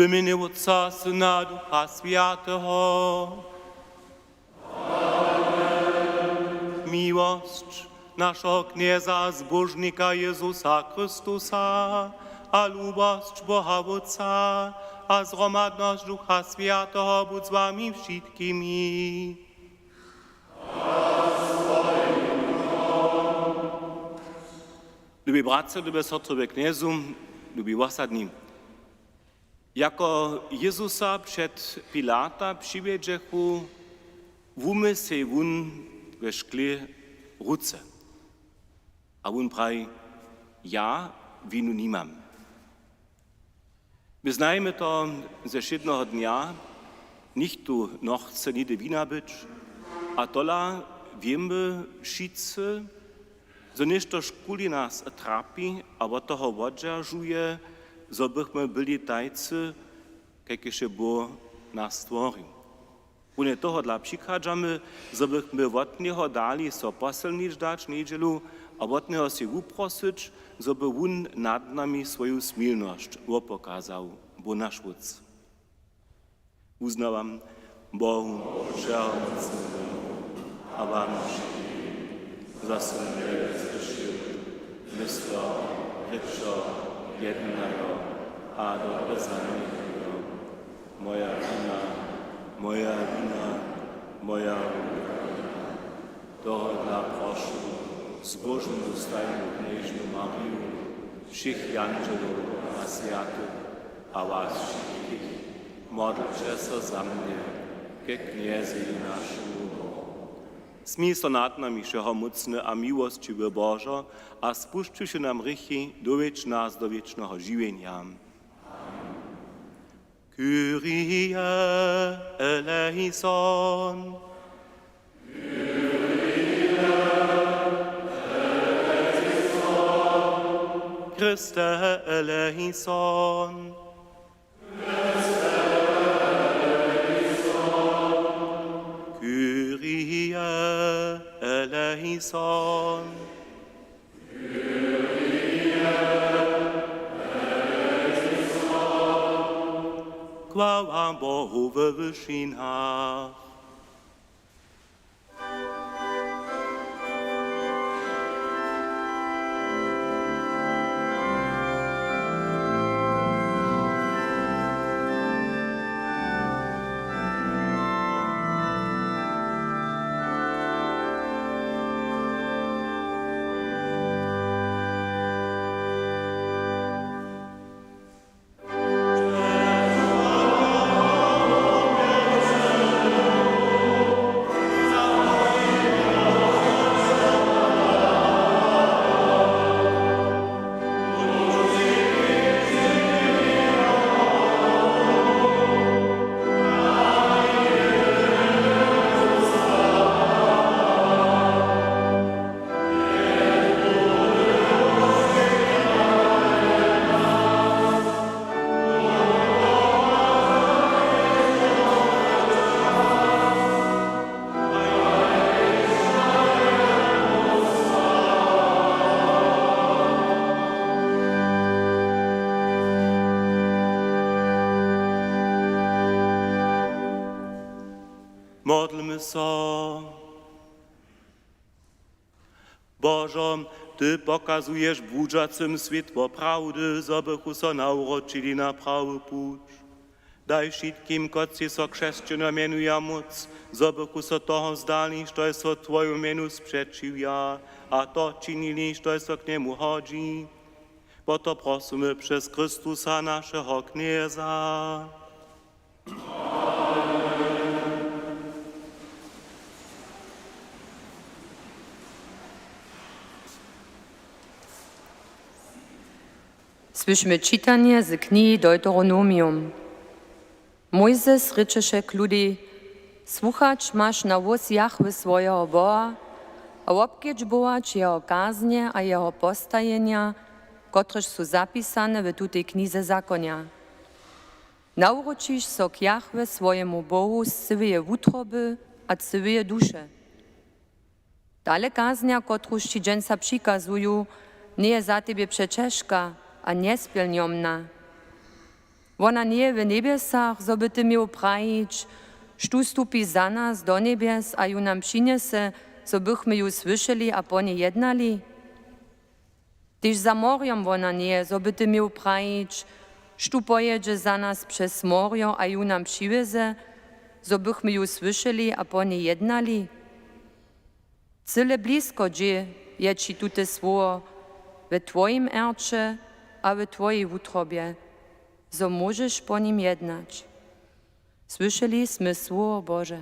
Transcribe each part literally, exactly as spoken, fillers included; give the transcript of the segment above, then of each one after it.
W mjenje Wótca, Syna, Ducha Swjateho. Miłosć našeho Knjeza a Zbóžnika Jězusa Chrystusa a lubosć Boha Wótca a zhromadnosć Ducha Swjateho budź z wami wšitkimi. Lubi bratřa, lube sotry we Knjezu, lubi wosadni. Jako Jězusa před Pilata přiwjedźechu, wumy sej wón we šklej ruce. A wón praji: „Ja winu nimam.“ My znajemy to ze wšědneho dnja, nichtó nochce nihdy wina być, a tola wěmy wšitcy, zo něštožkuli nas trapi a wot toho wodźeržuje, zo bychmy byli tajcy, kajkež je Bóh nas stworił. Runje tohodla přichadźamy, zo bychmy wot njeho dali so posylnić dać njedźelu a wot njeho sej wuprosyć, zo by wón nad nami swoju smilnosć wopokazał, Bóh naš Wótc. Wuznawam Bohu Wšehomócnemu a wam wšitkim, zo sym wjele zhrěšił, myslo, rěčo, jednajo a dobre zanjechajo. Moja wina, moja wina, moja wina. Tohodla prošu zbóžnu stajnu knježnu Mariju, wšěch jandźelow a swjatych a was wšitkich, modlće so za mnje ke Knjezej našemu Bohu. Smil so nad nami, wšehomócny a miłosćiwy Božo, a spušćiwši nam hrěchi, dowjedź nas do wěčneho žiwjenja. Kyrie eleison. Christe eleison. Kyrie eleison. Chwała Bohu we wyšinach. Modlmy so. Božo, ty pokazuješ błudźacym swětło prawdy, zo bychu so nawróćili na prawy puć. Daj wšitkim, kotřiž so křesćano mjenuja, móc, zo bychu so toho wzdali, štož so twojemu mjenu spřećiwja, a to činili, štož so k njemu hodźi. Wo to prosymy přez Chrystusa, našeho Knjeza. Słyšmy čitanje z knihi Deuteronomium. Mojzes rěčeše k ludej: Słuchać maš na hłós Jahwe, swojeho Boha, a wobkedźbować jeho kaznje a jeho postajenja, kotrež su zapisane w tutej knize zakonja. Nawróćiš so k Jahwe, swojemu Bohu, z cyłeje wutroby a cyłeje duše. Tale kaznja, kotruž ći dźensa přikazuju, njeje za tebje přećežka a njespjelnjomna. Wona njeje w njebjesach, zo by ty měł prajić: Štó stupi za nas do njebjes a ju nam přinjese, zo bychmy ju słyšeli a po njej jednali? Tež za morjom wona njeje, zo by ty měł prajić: Štó pojědźe za nas přez morjo a ju nam přiwjeze, zo bychmy ju słyšeli a po njej jednali? Cyle blisko dźě je ći tute słowo we twojim erće a we twojej wutrobje, zo móžeš po nim jednać. Słyšeli smy słowo Bože.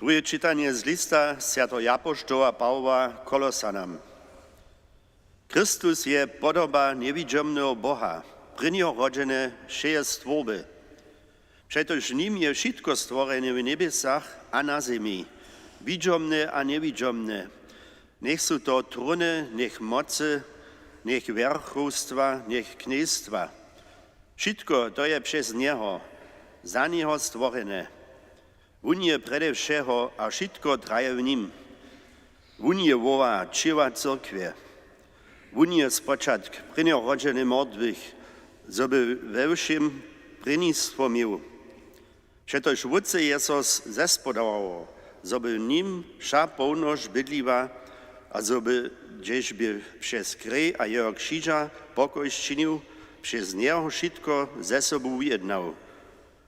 Druhe čitanje z lista swjateho japoštoła Pawoła Kolosanam. Chrystus je podoba njewidźomneho Boha, prěnjorodźene wšeje stwórby. Přetož w nim je wšitko stworjene w njebjesach a na zemi, widźomne a njewidźomne. Njech su to tróny, njech mocy, njech wjerchowstwa, njech knjejstwa. Wšitko to je přez njeho, za njeho stworjene. Wón je prjedy wšeho a wšitko traje w nim. Wón je hłowa ćěła cyrkwje. Wón je spočatk prěnjorodźeny mordwych, zo by we wšěm prěnistwo měł. Přetož Wótcej je so z-, zespodawało, zo by w nim wša połnosć bydliła a zo by, hdźež bě přez krej a jeho křiža pokoj sčinił, přez njeho wšitko ze sobu wujednał,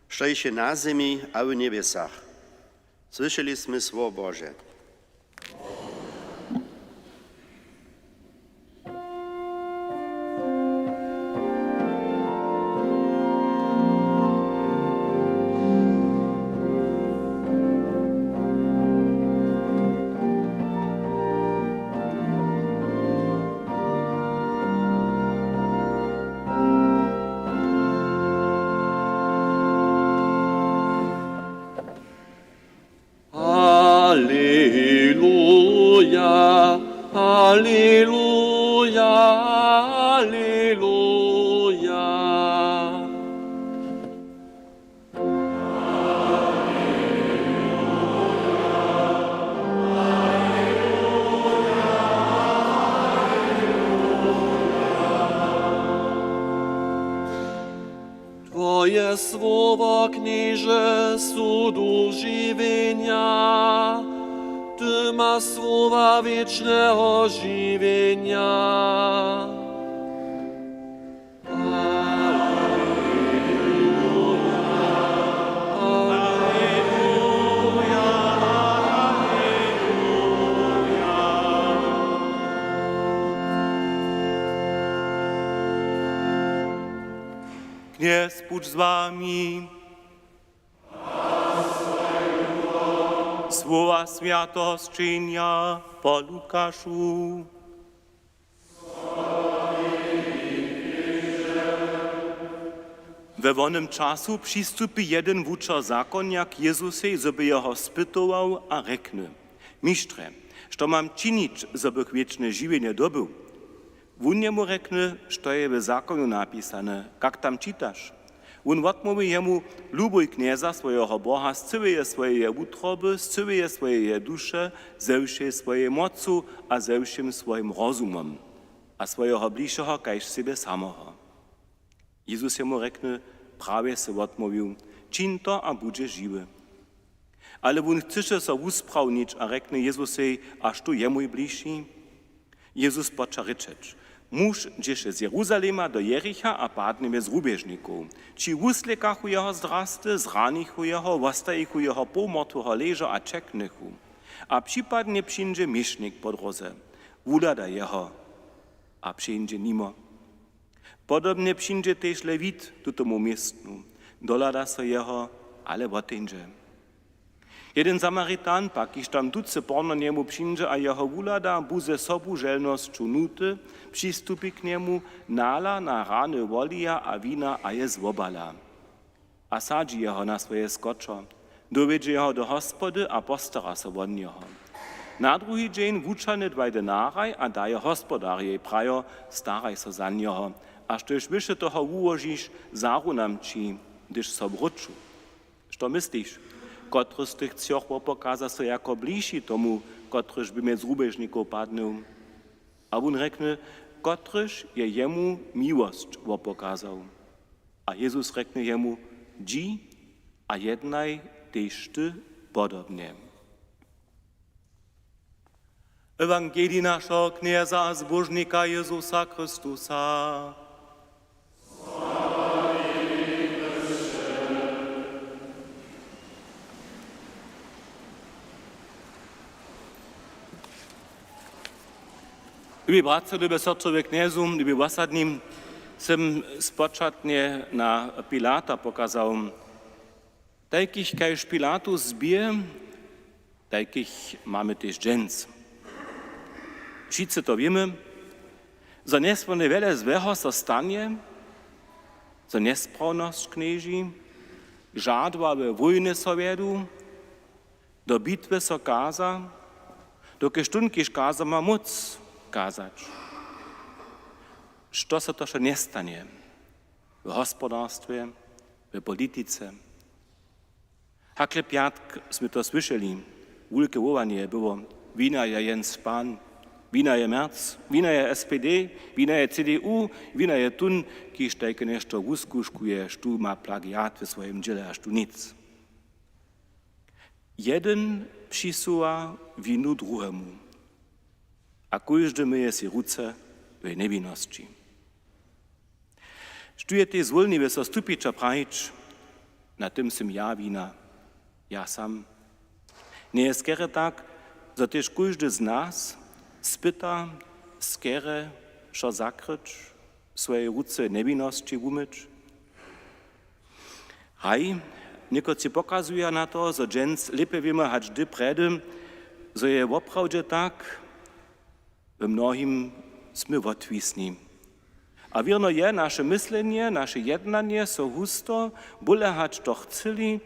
štož je na zemi a w njebjesach. Słyšeli smy słowo Bože. Twoje słowo, Knježe, su duch žiwjenja, ty maš słowa wěčneho žiwjenja. Knjez budź z wami. Słowa swjateho sćenja po Lukašu. We wonym času přistupi jedyn wučer zakonja k Jezusej, zo by jeho spytował, a rjekny: Mištrje, što mam činić, zo bych wěčne žiwjenje dobył? Wón jemu rjekny: Što je w zakonju napisane? Kak tam čitaš? Wón wotmołwi jemu: Lubuj Knjeza, swojeho Boha, z cyłeje swojeje wutroby, z cyłeje swojeje duše, ze wšej swojej mocu a ze wšěm swojim rozumom, a swojeho bližšeho kaž sebje samoho. Jezus jemu rjekny: Prawje sy wotmołwił, čiń to a budźeš žiwy. Ale wón chcyše so wusprawnić a rjekny Jezusej: A štó je mój bližši? Jezus poča rěčeć: Muž dźěše z Jeruzalema do Jericha a padnje mjez rubježnikow. Ći wuslěkachu jeho z drasty, zranichu jeho, wostajichu jeho połmortweho ležo a ćeknychu. A připadnje přińdźe měšnik po dróze, wuhlada jeho a přejińdźe nimo. Podobnje přińdźe tež Lewit tutomu městnu, dohlada so jeho, ale woteńdźe. Jedyn Samaritan pak, kiž tam ducy porno njemu přińdźe a jeho wuhlada, bu ze sobuželnosću hnuty, přistupi k njemu, nala na rany wolija a wina a je zwobala. A sadźi jeho na swoje skočo, dowjedźe jeho do hospody a postara so wo njeho. Na druhi dźeń wučahny dwaj denaraj a daje hospodarjej, prajo: Staraj so za njeho, a štož wyše toho wułožiš, zarunam ći, hdyž so wróću. Što mysliš, kotryž z tych třoch wopokaza so jako bližši tomu, kotryž by mjez rubježnikow padnył? A wón rjekny, kotryž je jemu miłosć wopokazał. A Jezus rjekny jemu: Dźi a jednaj tež ty podobnje. Ewangelij našeho Knjeza a Zbóžnika Jezusa Chrystusa. Lubi bratřa, lube sotry we Knjezu, lubi wosadni, sym spočatnje na Pilata pokazał. Tajkich kaž Pilatus bě, tajkich mamy tež dźens. Wšitcy to wěmy, zo njesměrnje wjele złeho so stanje, zo njesprawnosć knježi, žadławe wójny so wjedu, do bitwy so kaza, dokelž tón, kiž kaza, ma móc kazać. Što so to wšo njestanje w hospodarstwje, w politice? Hakle pjatk smy to słyšeli, wulke wołanje je było: Wina je Jens Spahn, wina je Merz, wina je S P D, wina je C D U, wina je tón, kiž tajke něšto wuskuškuje, štó ma plagiat w swojim dźěle a štó nic. Jedyn přisuwa winu druhemu, a kóždy myje sej ruce w njewinnosći. Štó je tež zwólniłe so stupić a prajić: Na tym sym ja wina, ja sam? Njeje skerje tak, zo tež kóždy z nas spyta, skerje wšo zakryć, swoje ruce w njewinnosći wumyć? Haj, někotři pokazuja na to, zo dźens lěpje wěmy hač hdy prjedy, zo je woprawdźe tak, w mnohim smy wotwisni. A wěrno je, naše myslenje, naše jednanje so husto, bóle hač to chcyli,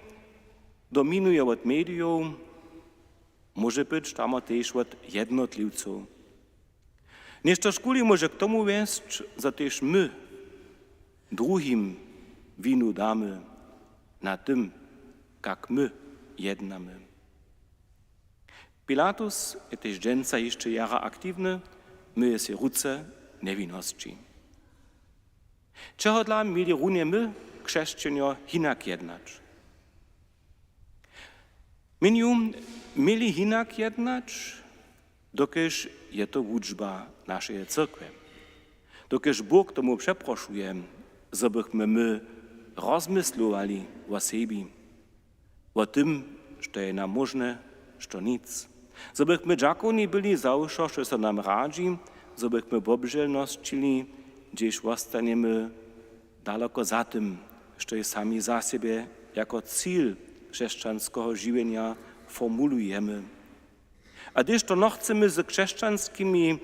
dominuje wot medijow, móže być tamo tež wot jednotliwcow. Něšto škuli móže k tomu wjesć, zo tež my druhim winu damy na tym, kak my jednamy. Pilatus je tež dźensa hišće jara aktiwny, myje sej ruce w njewinnosći. Čehodla měli runje my křesćenjo hinak jednać. Měnju měli hinak jednać, dokelž je to wučba našeje cyrkwje. Dokelž Bóh k tomu přeprošuje, zo bychmy my rozmyslowali wo sebi, wo tym, što je nam móžne, što nic. Zo bychmy dźakowni byli za wšo, što so nam radźi, zo bychmy wobželnosćili, hdźež wostanjemy daloko za tym, što je sami za sebje jako cil křesćanskeho žiwjenja formulujemy. A hdyž to nochcemy z křesćanskimi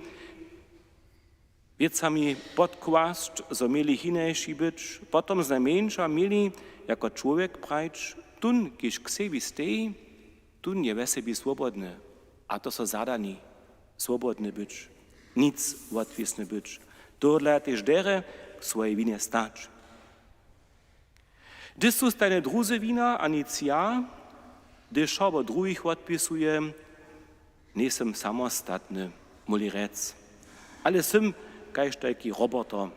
wěcami podkłasć, zo měli hinješi być, potom znajmjeńša měli jako čłowjek prajć: „Tón, kiž k sebi steji, tón je we sebi swobodny, a to so zadani, swobodny być, nic wotwisny być. Tohodla je tež derje k swojej winje stać.“ Hdyž su stajnje druzy wina a nic ja, hdyž wšo wot druhich wotpisuje, njejsym samostatny, móhli rjec, ale sym kaž tajki roboter,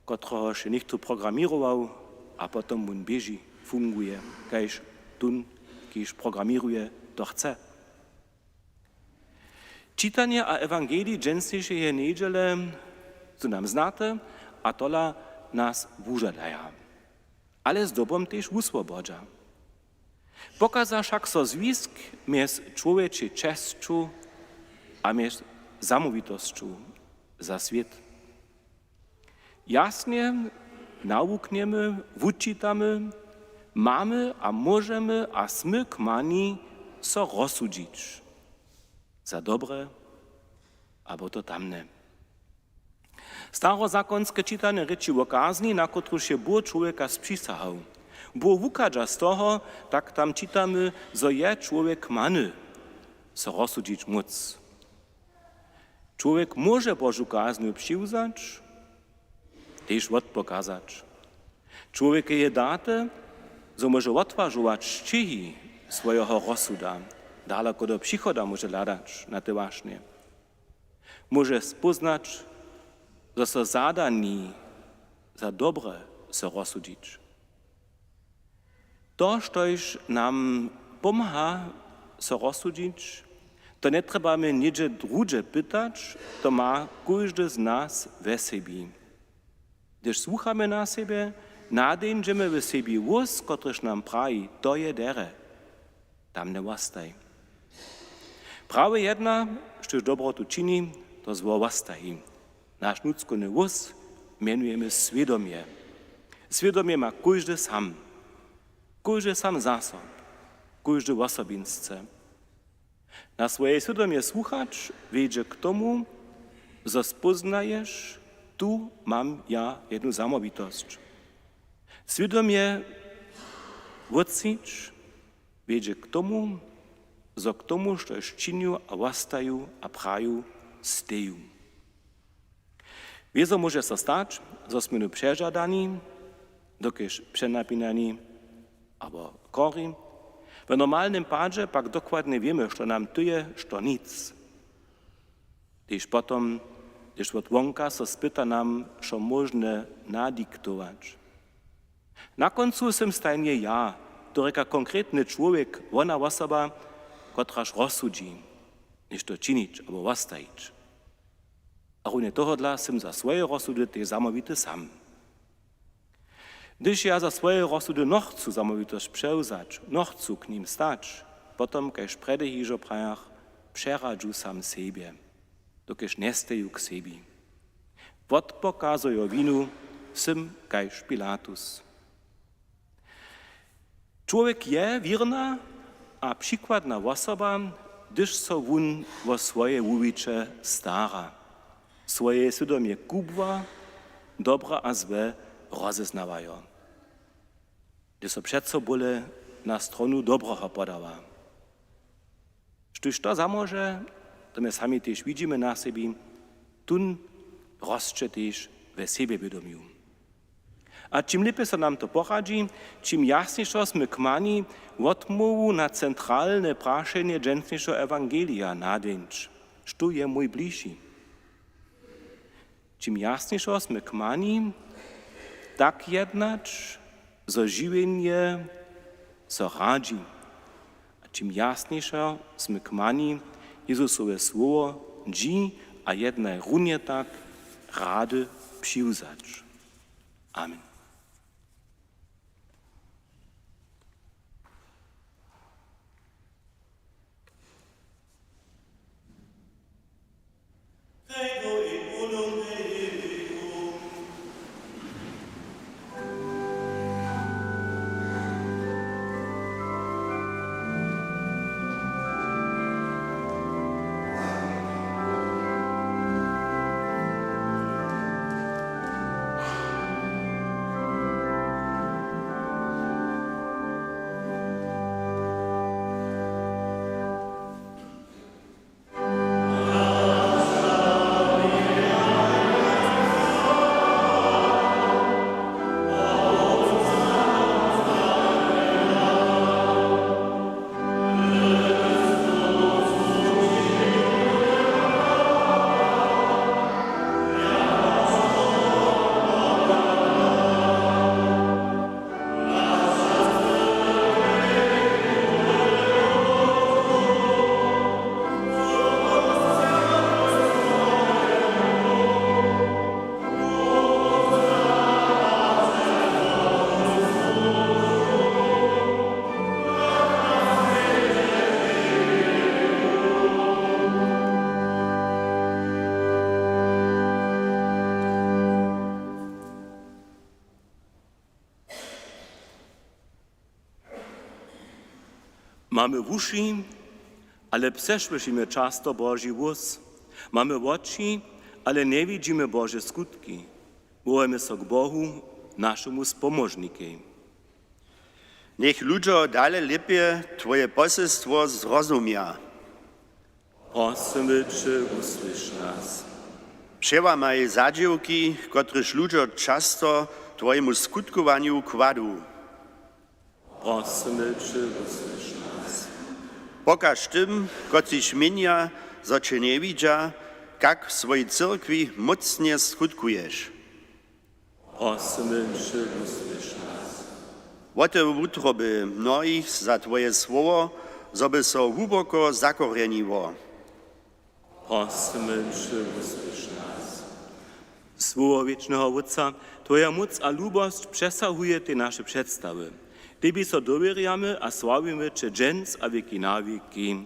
kotrehož je něchtó programěrował, a potom wón běži, funguje, kaž tón, kiž programěruje, to chce. Čitanje a ewangelij dźensnišeje njedźele su nam znate a tola nas wužadaja, ale zdobom tež wuswobodźa. Pokaza wšak so zwisk mjez čłowječej česću a mjez zamołwitosću za swět. Jasnje nawuknjemy, wučitamy, mamy a móžemy a smy k mani so rozsudźić za dobre abo to tamne. Starozakonske čitanje rěči wo kazni, na kotruž je Bóh čłowjeka spřisahał. Bóh wuchadźa z toho, tak tam čitamy, zo je čłowjek many so rozsudźić móc. Čłowjek móže Božu kaznju přiwzać, tež wotpokazać. Čłowjekej je date, zo móže wotwažować sćěhi swojeho rozsuda, daloko do přichoda móže hladać na te wašnje. Móže spóznać, zo so zadani za dobre so rozsudźić. To, štož nam pomha so rozsudźić, to njetrjebamy něhdźe druhdźe pytać, to ma kóždy z nas we sebi. Hdyž słuchamy na sebje, nadeńdźemy w sebi hłós, kotryž nam praji: „To je derje, tam njewostaj.“ Prawje jedna, štóž dobrotu čini, to zło wostaji. Naš nutřkowny hłós mjenujemy swědomje. Swědomje ma kóždy sam. Kóždy sam zaso. Kóždy wosobinsce. Na swoje swědomje słuchać wjedźe k tomu, zo spóznaješ: „Tu mam ja jednu zamołwitosć.“ Swědomje wótřić wjedźe k tomu, zo k tomu, štož činju a wostaju a praju, steju. Wězo móže so stać, zo smy nu přežadani, dokelž přenapinani abo chori. W normalnym padźe pak dokładnje wěmy, što nam tyje, što nic. Tež potom, hdyž wot wonka so spyta, nam wšo móžne nadiktować. Na kóncu sym stajnje ja, to rěka konkretny čłowjek, wona wosoba, kotraž rozsudźi něšto činić abo wostajić. A runje tohodla sym za swoje rozsudy tež zamołwity sam. Hdyž ja za swoje rozsudy nochcu zamołwitosć přewzać, nochcu k nim stać, potom, kaž prjedy hižo prajach, přeradźu sam sebje, dokelž njesteju k sebi. Wotpokazuju winu, sym kaž Pilatus. Čłowjek je wěrna a přikładna wosoba, hdyž so wón wo swoje wuwiće stara, swoje swědomje kubła, dobre a złe rozeznawajo. Hdyž so přeco bóle na stronu dobreho podawa. Štóž to zamóže, to my sami tež widźimy na sebi, tón rosće tež we sebjewědomju. A čim lěpje so nam to poradźi, čim jasnišo smy k mani wotmołwu na centralne prašenje dźensnišeho ewangelija nadeńć: „Štó je mój bližši?“ Čim jasnišo smy k mani tak jednać, zo žiwjenje so radźi. A čim jasnišo smy k mani, Jezusowe słowo dźi a jednaj runje tak rady přiwzać. Amen. Mamy wuši, ale přesłyšimy často Boži hłós. Mamy woči, ale njewidźimy Bože skutki. Wołajmy so k Bohu, našemu spomóžnikej. Njech ludźo dale lěpje Twoje poselstwo zrozumja. Prosymy će, wusłyš nas. Přełamaj zadźěłki, kotrež ludźo často Twojemu skutkowanju kładu. Prosymy će, wusłyš nas. Pokaž tym, kotřiž měnja, zo će njewidźa, kak w swojej cyrkwi mócnje skutkuješ. Prosymy će, wusłyš nas. Wotewr wutroby mnohich za Twoje słowo, zo by so hłuboko zakorjeniło. Prosymy će, wusłyš nas. Słowo wěčneho Wótca, Twoja móc a lubosć přesahujetej naše předstawy. Tebi so dowěrjamy a sławimy će dźens a wěki na wěki.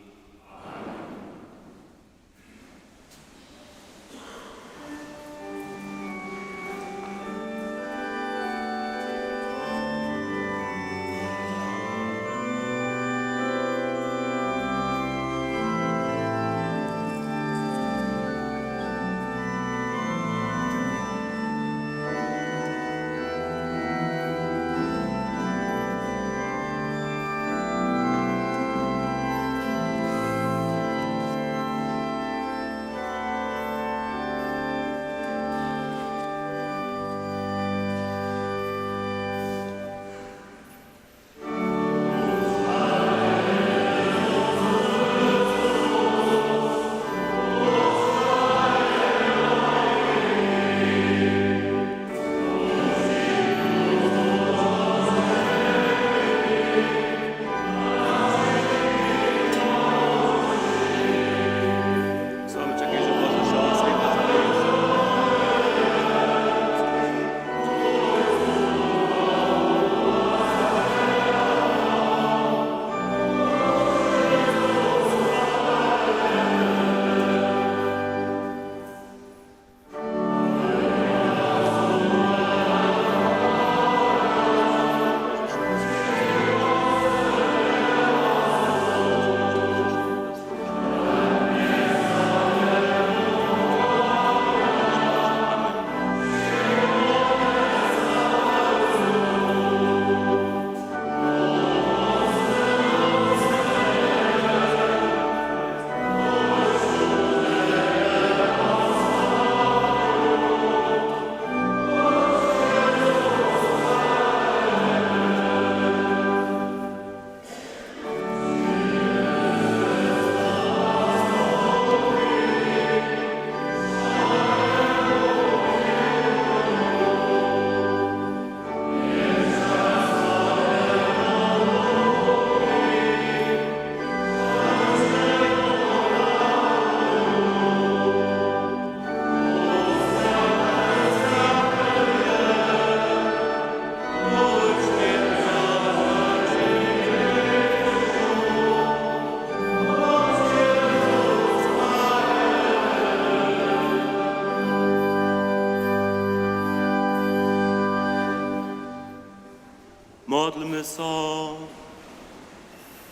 Modlmy so.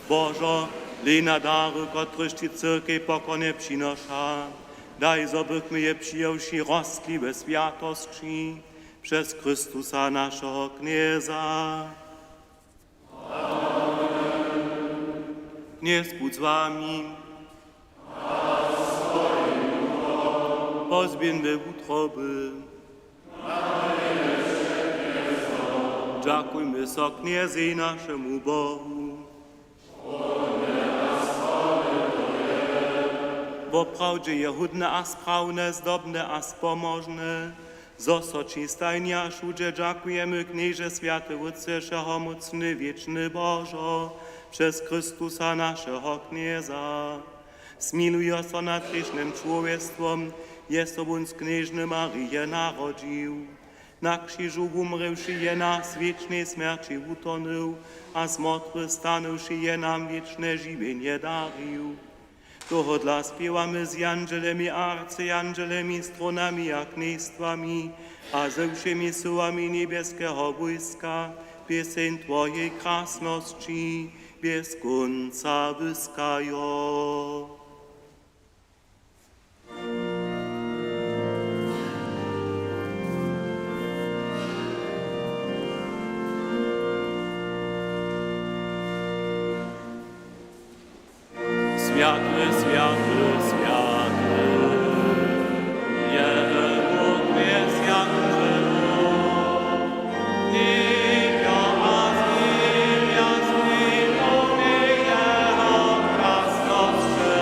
Božo, hlej na dary, kotrež ći cyrkej pokornje přinoša. Daj, zo bychmy je přijawši rostli we swjatosći přez Chrystusa, našeho Knjeza. Knjez budź z wami. Pozběhń we wutroby. Dźakujmy so Knjezej, našemu Bohu. Woprawdźe je hódne a sprawne, zdobne a spomožne, zo so ći stajnje a wšudźe dźakujemy, Knježe, swjaty Wótče, wšehomócny, wěčny Božo, přez Chrystusa, našeho Knjeza. Smilujo so nad hrěšnym čłowjestwom, je so wón z knježny Marije narodźił. Na křižu wumrěwši, je nas z wěčnej smjerći wutorhnył a z mortwych stanywši, je nam wěčne žiwjenje darił. Tohodla spěwamy z jandźelemi a arcjandźelemi, trónami a knjejstwami a ze wšěmi syłami njebjeskeho wójska pěseń Twojej krasnosći bjez kónca wyskajo. Swjaty, swjaty, swjaty je Bóh mjez jandźelow. Njebjo a zemi a zemi poměje jeho krasnosće.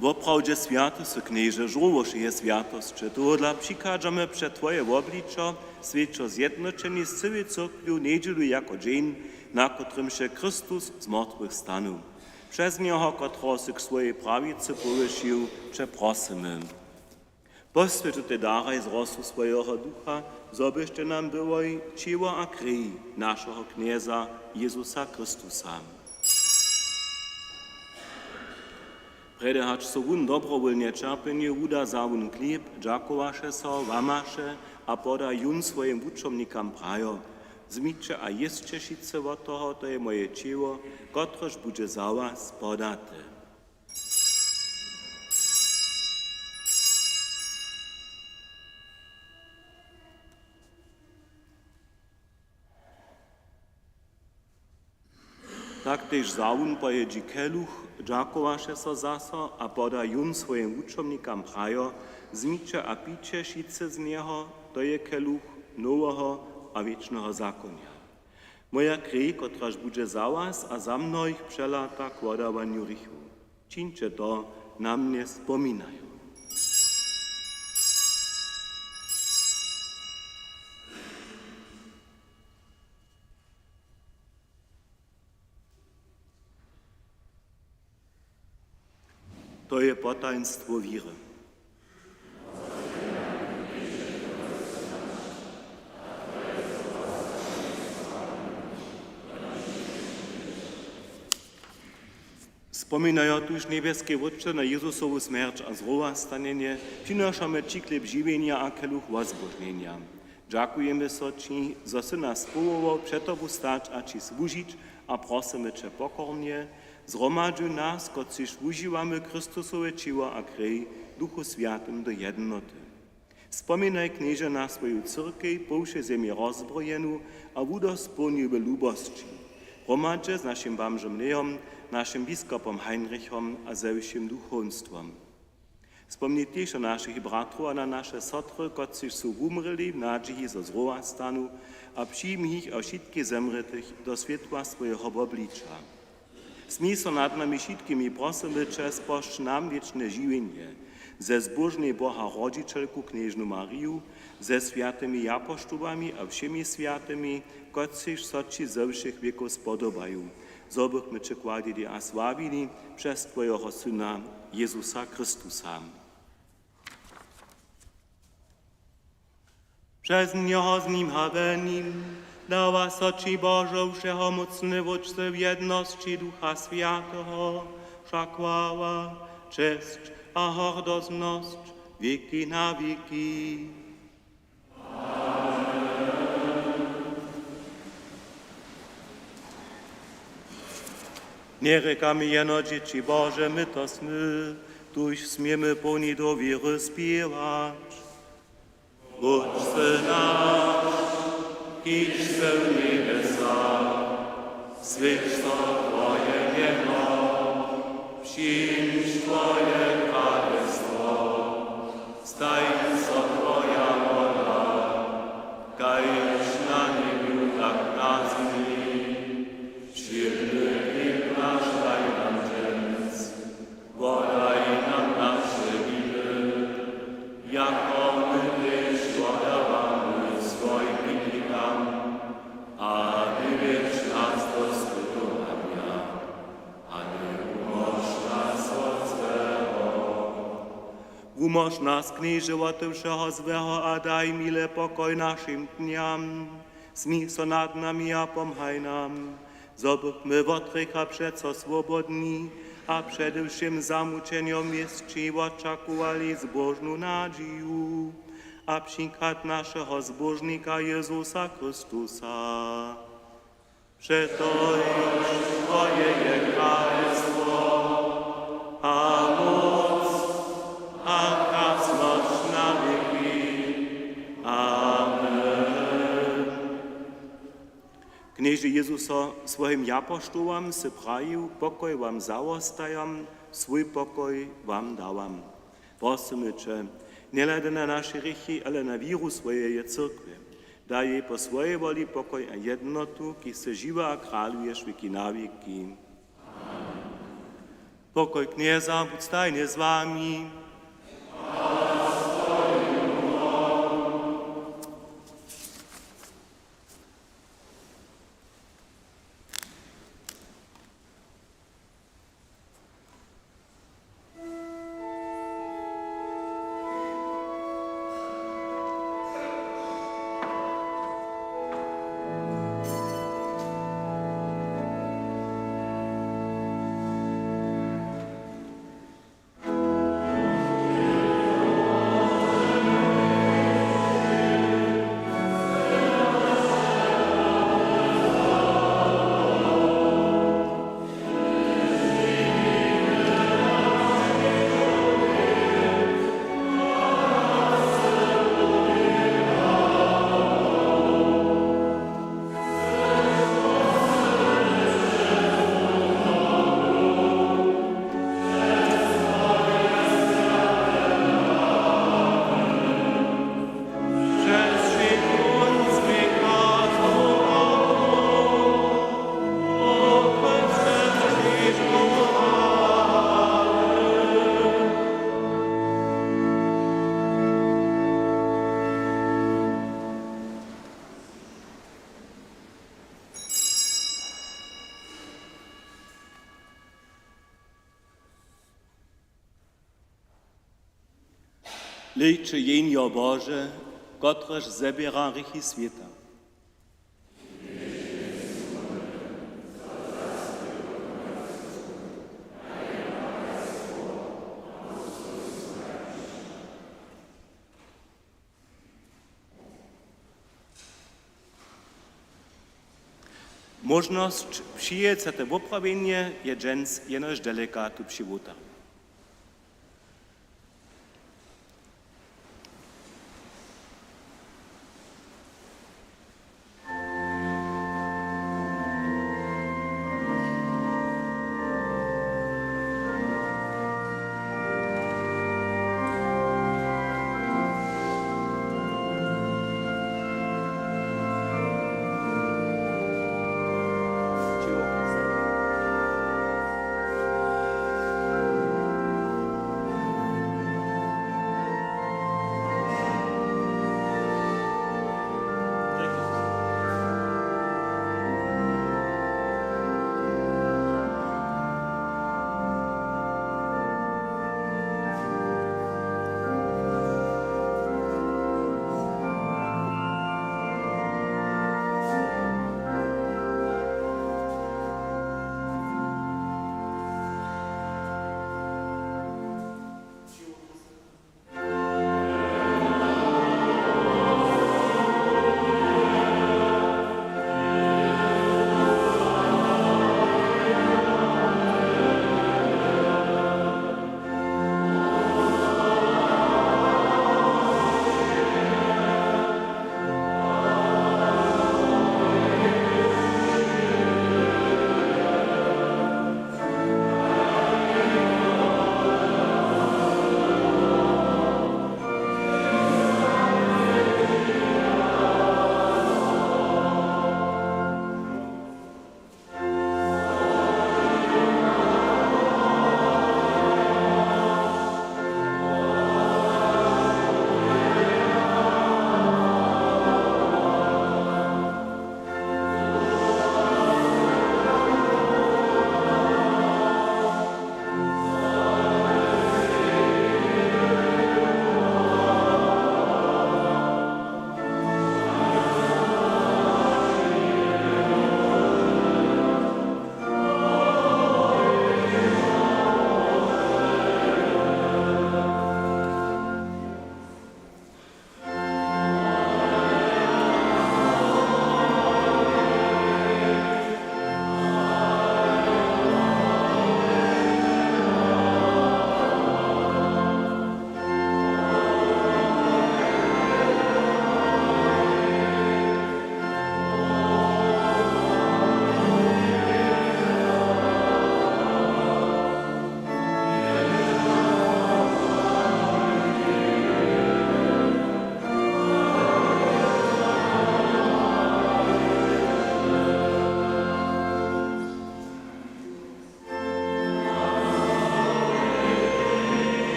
Woprawdźe swjaty sy, Knježe, žórło wšeje swjatosće. Tohodla přichadźamy před Twoje wobličo, swjećo zjednoćeni z cyłej cyrkwju njedźelu jako dźeń, na kotrymž je Chrystus z mortwych stanył. Přez njeho, kotrehož sy k swojej prawicy powyšił, će prosymy: Poswjeć tutej daraj z rosu swojeho Ducha, zo byštej nam byłoj ćěło a krej našeho Knjeza Jezusa Chrystusa. Prjedy hač so wón dobrowólnje ćerpjenju wuda, wza wón chlěb, dźakowaše so, łamaše a poda jón swojim wučomnikam, prajo: Wzmiće a jěsće wšitcy wot toho, to je moje ćěło, kotrež budźe za was podate. Tak tež wza wón po jědźi keluch, dźakowaše so zaso a poda jón swojim wučomnikam, prajo: Wzmiće a pijće wšitcy z njeho, to je keluch noweho a wěčneho zakonja, moja krej, kotraž budźe za was a za mnohich přelata k wodawanju hrěchow. Čińće to na mnje spominajo. To je potajnstwo wěry. Spominajo tuž, njebjeski Wótče, na Jezusowu smjerć a zrowastanjenje, přinošamy ći chlěb žiwjenja a keluch wozbóžnjenja. Dźakujemy so ći, zo sy nas powołał před tobu stać a ći słužić, a prosymy će pokornje: Zhromadźuj nas, kotřiž wužiwamy Chrystusowe ćěło a krej, w Duchu Swjatym do jednoty. Spominaj, Knježe, na swoju cyrkej po wšej zemi rozbrojenu a wudospołnjuj w lubosći, hromadźe z našim bamžom Leom, našim biskopom Heinrichom a ze wšěm duchowstwom. Spomni tež na našich bratrow a na naše sotry, kotřiž su wumrěli w nadźiji, zo zrowastanu, a přijmi jich a wšitkich zemrětych do swětła swojeho wobliča. Smil so nad nami wšitkimi, prosymy će, spožč nam wěčne žiwjenje ze zbóžnej Boha rodźićelku knježnu Mariju, ze swjatymi japoštołami a wšěmi swjatymi, kotřiž so ći ze wšěch wěkow spodobaju, zo bychmy će chwalili a sławili přez twojeho Syna Jezusa Chrystusa. Přez njeho, z nim a w nim dawa so ći, Božo, wšehomócny Wótče, w jednosći Ducha Swjateho wša chwała, česć a hordoznosć wěki na wěki. Njerěkamy jeno dźěći Bože, my to smy, tuž směmy połni dowěry spěwać: Wótče naš, kiž sy w njebjesach, swjeć so twoje mjeno, přińdź twoje kralestwo, staj so twoja wola, kaž na njebju, tak na zemi. Wšědny chlěb naš daj nam dźens, wodaj nam naše winy, jako my tež wodawamy swojim winikam, a njewjedź nas do spytowanja, ale wumóž nas wot złeho. Wumóž nas, Knježe, wot wšeho złeho a daj mile pokoj našim dnjam. Smil so nad nami a pomhaj nam, zo bychmy wot hrěcha přeco swobodni a přede wšěm zamućenjom wěsći wočakowali zbóžnu nadźiju a přichad našeho Zbóžnika Jezusa Chrystusa. Přetož twoje je kralestwo a móc a krasnosć na wěki. Amen. Knježe Jezuso, swojim japoštołam sy prajił: Pokoj wam zawostajam, swój pokoj wam dawam. Prosymy će, njehladaj na naše hrěchi, ale na wěru swojeje cyrkwje, daj jej po swojej woli pokoj a jednotu, kiž sy žiwy a kraluješ wěki na wěki. Pokoj Knjeza budź stajnje z wami. Hlejće, Jehnjo Bože, kotrež zběra hrěchi swěta. Móžnosć přijěć za te woprawjenje je dźens jenož deleka tu při wołtarju.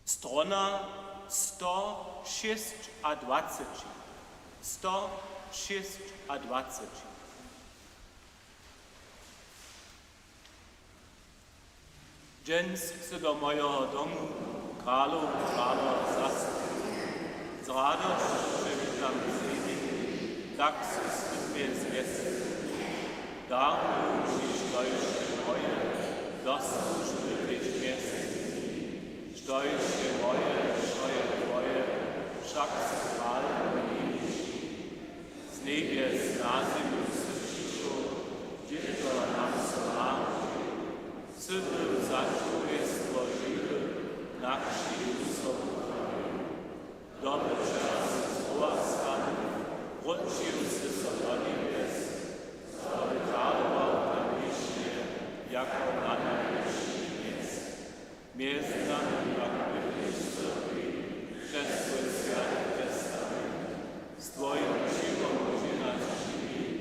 Strona sto šěsć a dwaceći. Sto šěsć a dwaceći. Dźens sy do mojeho domu, kralow kralow, zastupy. Z radosće witam zemi, tak sy smy mjez mjeztnimi. Daruju ći, štož je moje, dosłužny tež mjez nimi. Štož je moje, što je twoje, wšak sy kral. Z njebjes na zemju sy přišoł, dźěl to nam so naručił. Sy był za čłowjestwo žiwy, na křižu so wutrapił. Dobyća sy słowa stany, wróćił sy so do njebjes, zo by kralował na wěčnje, jako na najwyšim mjez. Mjez nami pak bydliš, so Ty, přez twój swjaty testament, z twojim ćěłom čiń nas žiwich,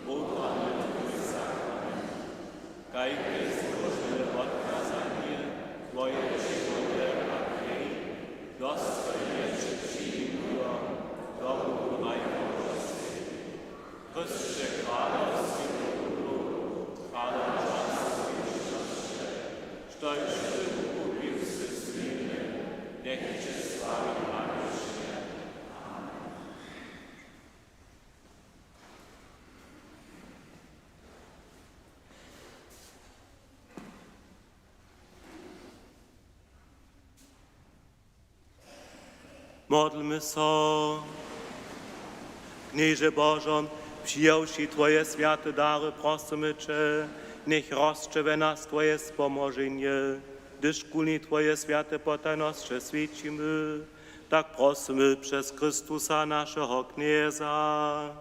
wobranjeny twój sakrament. Kajke zbožne wotkazanje, twoje ćěło je a jej, dostojnje će přijimujo, dobu hraj Božej. Chryšće, kralostwje królow, kralostwje, štož ty wukupił sy swěnje, njech će sławi na wěčnje. Modlmy so. Knježe Božo, přijawši twoje swjate dary, prosymy će, njech rosće we nas twoje spomoženje, hdyž kulni twoje swjate potajnosće swjećimy. Tak prosymy přez Chrystusa, našeho Knjeza.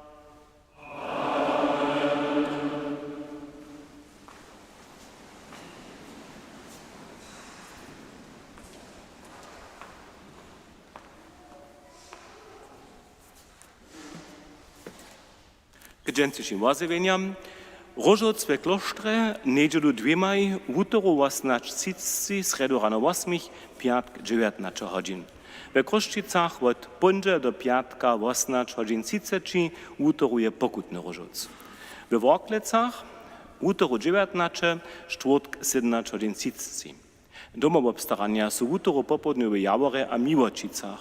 K dźensnišim wozjewjenjam. Róžowc we klóštrje njedźelu dwěmaj, wutoru wosomnaće třiceći, srjedu rano wosmich, pjatk dźewjatnaće hodźin. We Chrósćicach wot póndźele do pjatka wosomnaće hodźin třiceći, wutoru je pokutny róžowc. We Worklecach wutoru dźewjatnaće, štwórtk sydomnaće hodźin třiceći. Domowobstaranja su wutoru popołdnju w Jaworje a Miłoćicach.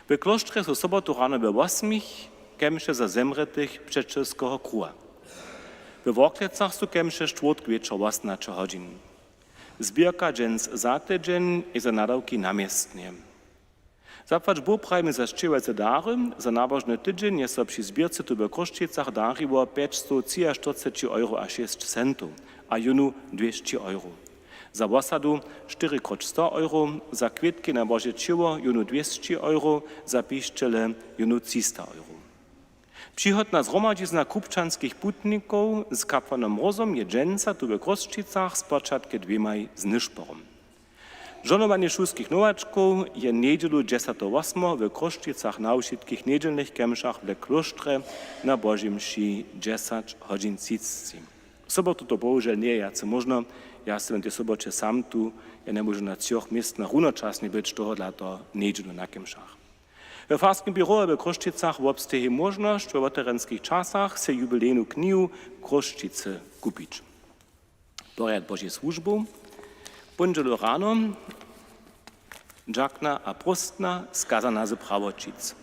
We klóštrje su sobotu rano we wosmich kemše za zemrětych Přećelskeho kruha. We Worklecach su kemše štwórtk wječor wosomnaće hodźin. Zběrka dźens za tydźeń je za nadawki na městnje. Zapłać Bóh prajimy za sćěhowace dary. Za nabožny tydźeń je so při zběrce tu we Chrósćicach dariło pjećstowtřiaštyrceći euro a šěsć centow a jónu dwěsći euro. Za wosadu štyri króć sto euro, za kwětki na Bože ćěło jónu dwěsći euro, za pišćele jónu třista euro. Přichodna zhromadźizna kupčanskich putnikow z kapłanom Rózom je dźensa tu we Chrósćicach spočatk dwěmaj z nyšporom. Žohnowanje šulskich nowačkow je njedźelu dźesateho wosmeho we Chrósćicach na wšitkich njedźelnych kemšach w klóštrje na Božej mši dźesać hodźin třiceći. Sobotu to bohužel njeje wjace móžno. Ja sym w tej soboće sam tu, ja njemóžu na třoch městnach runočasnje być, tohodla to njedźelu na kemšach. We farskim běroje we Chrósćicach wobsteji móžnosć we woterenskich časach sej jubilejnu knihu Chrósćicy kupić. Porjad Božej słužbow. Póndźelu rano dźakna a próstna, skazana z Prawoćic.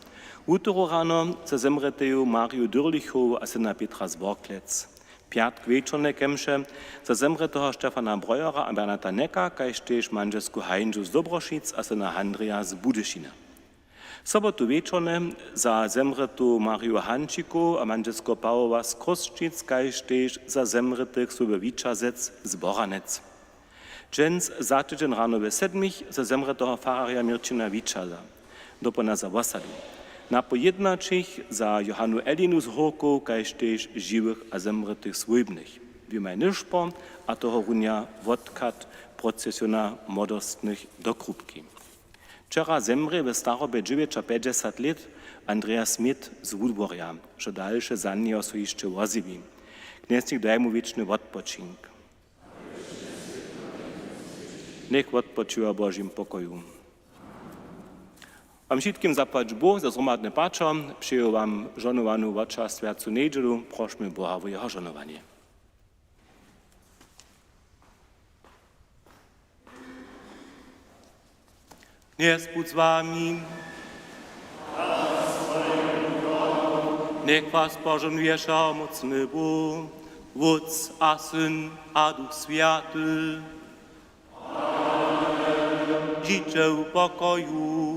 Wutoru rano za zemrěteju Mariju Dyrlichowu a syna Pětra z Worklec. Pjatk wječorne kemše za zemrěteho Štefana Brojera a Bernata Necka, kaž tež mandźelsku Hańžu z Dobrošic a syna Handrija z Budyšina. Sobotu wječorne za zemrětu Mariju Hančikow a mandźelskeho Pawoła z Chrósćic, kaž tež za zemrětych Sływy Wičazec z Boranec. Dźens za tydźeń rano we sedmich za zemrěteho fararja Měrćina Wičaza, dopołdnja za wosadu. Napoł jědnaćich za Johanu Elinu z Hórkow, kaž tež žiwych a zemrětych swójbnych. Dwěmaj nyšpor, a tohorunja wotkład procesiona młodostnych do Krupki. Wčera zemrě we starobje dźewjećapjećdźesat lět Andreas Schmidt z Wudworja, što dalše za njeho so hišće wozjewi. Knjez njech da jemu wěčny wotpočink. Njech wotpočiwa w Božim pokoju. Wam wšitkim zapłać Bóh za zhromadne pačo. Přeju wam žohnowanu wočer swjacu njedźelu. Prošmy Boha wo jeho žohnowanje. Knjez budź z wami. Njech was požohnuje wšehomócny Bóh, Wótc a Syn a Duch Swjaty. Dźiće w pokoju.